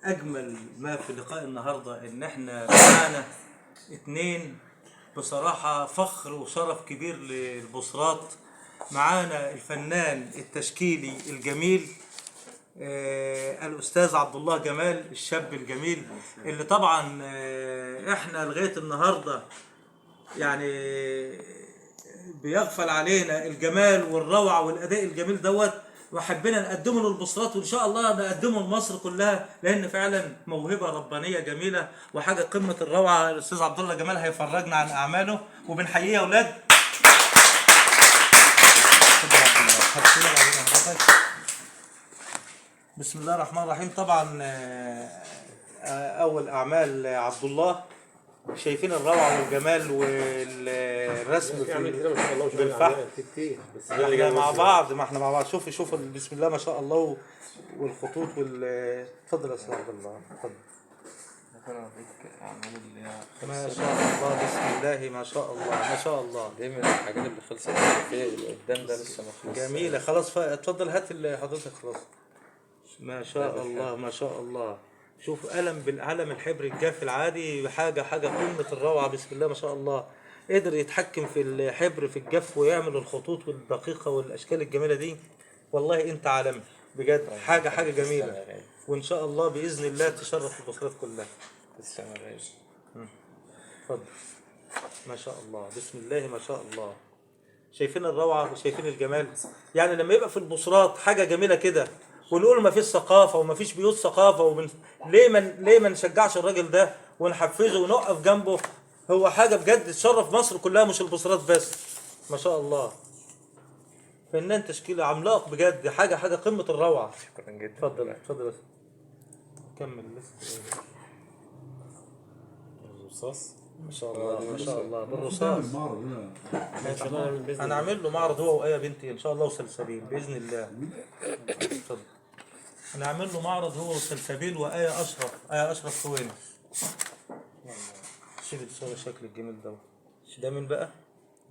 اجمل ما في لقاء النهارده ان احنا معانا اتنين بصراحة فخر وشرف كبير للبصرات. معانا الفنان التشكيلي الجميل الاستاذ عبد الله جمال، الشاب الجميل اللي طبعا احنا لغاية النهارده يعني بيغفل علينا الجمال والروعه والاداء الجميل دوت، وحبينا نقدمه للبصرات وان شاء الله نقدمه لمصر كلها، لان فعلا موهبة ربانية جميلة وحاجه قمة الروعة. الاستاذ عبد الله جمال هيفرجنا عن اعماله وبنحييه يا اولاد. بسم الله الرحمن الرحيم. طبعا اول اعمال عبد الله، شايفين الروعة والجمال والرسم في بالفحم كتير، بس احنا مع بعض، ما احنا مع بعض. شوف شوف بسم الله ما شاء الله والخطوط اتفضل يا استاذ عبد الله، اتفضل. ما شاء الله، بسم الله ما شاء الله ما شاء الله. دي من الحاجات اللي خلصت، في اللي قدام ده لسه ما خلصش. جميلة خلاص، اتفضل هات اللي حضرتك خلاص. ما شاء الله ما شاء الله. شوف قلم بالقلم الحبر الجاف العادي، حاجة قمة الروعة بسم الله ما شاء الله. قدر يتحكم في الحبر في الجاف ويعمل الخطوط والدقيقة والأشكال الجميلة دي. والله أنت عالمي بجد، حاجة جميلة، وإن شاء الله بإذن الله تشرف البصرات كلها. تسلم يا غالي. اتفضل. ما شاء الله بسم الله ما شاء الله. شايفين الروعة وشايفين الجمال. يعني لما يبقى في البصرات حاجة جميلة كده ونقول ما فيش ثقافة وما فيش بيوت ثقافة ليه ما نشجعش الراجل ده ونحفزه ونقف جنبه؟ هو حاجة بجد تشرف مصر كلها مش البصرات بس. ما شاء الله، فنان تشكيلي عملاق بجد، حاجة قمة الروعة. شكرا جدا. اتفضل اتفضل بس كمل لسه. الرصاص ما شاء الله ما شاء الله بالرصاص. هنعمل له معرض هو وآية بنتي ان شاء الله وسلسبيل باذن الله. اتفضل. هنعمل له معرض هو وسلسبيل وآية اشرف، آية اشرف خويني. شوف الصورة الشكل الجميل ده، ده مين بقى؟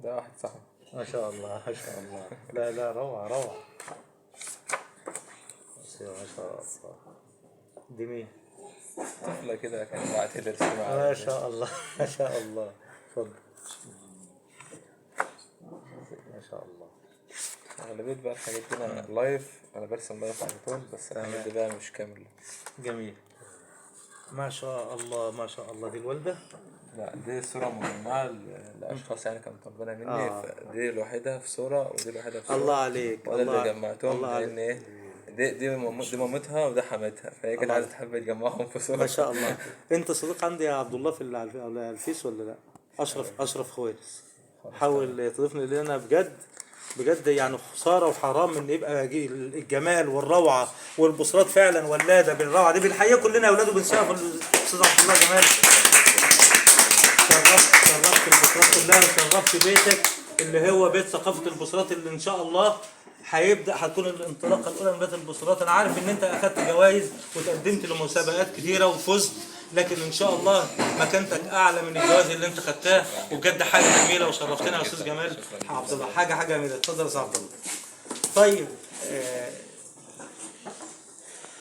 ده واحد صاحبي. ما شاء الله ما شاء الله. لا لا روعة روعة ما شاء الله. دي مين؟ طفلة كده كانت بعت لي رسمة. ما شاء الله ما شاء الله. اتفضل. ما شاء الله. أغلبية بقى الحاجات دي أنا live، أنا برسم live على طول، بس الحاجات دي بقى مش كاملة. جميل ما شاء الله ما شاء الله. دي الوالدة؟ لا دي صورة مجمعة لأشخاص يعني كانوا طالبينها مني، فدي لوحدها في صورة ودي لوحدها في صورة. الله عليك. وأنا اللي جمعتهم لأن إيه دي مامتها وده حماتها، فهي كانت عايزة تحب تجمعهم في صورة. ما شاء الله. أنت صديق عندي يا عبد الله في على الفيس ولا لا؟ أشرف خويلس. حاول تضيفني لأن أنا بجد بجد يعني خسارة وحرام ان يبقى الجمال والروعه والبصرات فعلا ولاده بالروعه دي. بنحييه كلنا يا اولاد وبنسقف الاستاذ عبد الله جمال. شرفت البصرات كلها وشرفت بيتك اللي هو بيت ثقافة البصرات، اللي ان شاء الله هيبدا هتكون الانطلاقة الاولى من بيت البصرات. انا عارف ان انت اخدت جوائز وتقدمت لمسابقات كتيرة وفزت، لكن ان شاء الله مكانتك اعلى من الجوائز اللي انت خدتها، وبجد حاجة جميلة وشرفتنا يا استاذ جمال عبد الله. حاجة جميلة. اتفضل يا استاذ عبد الله. طيب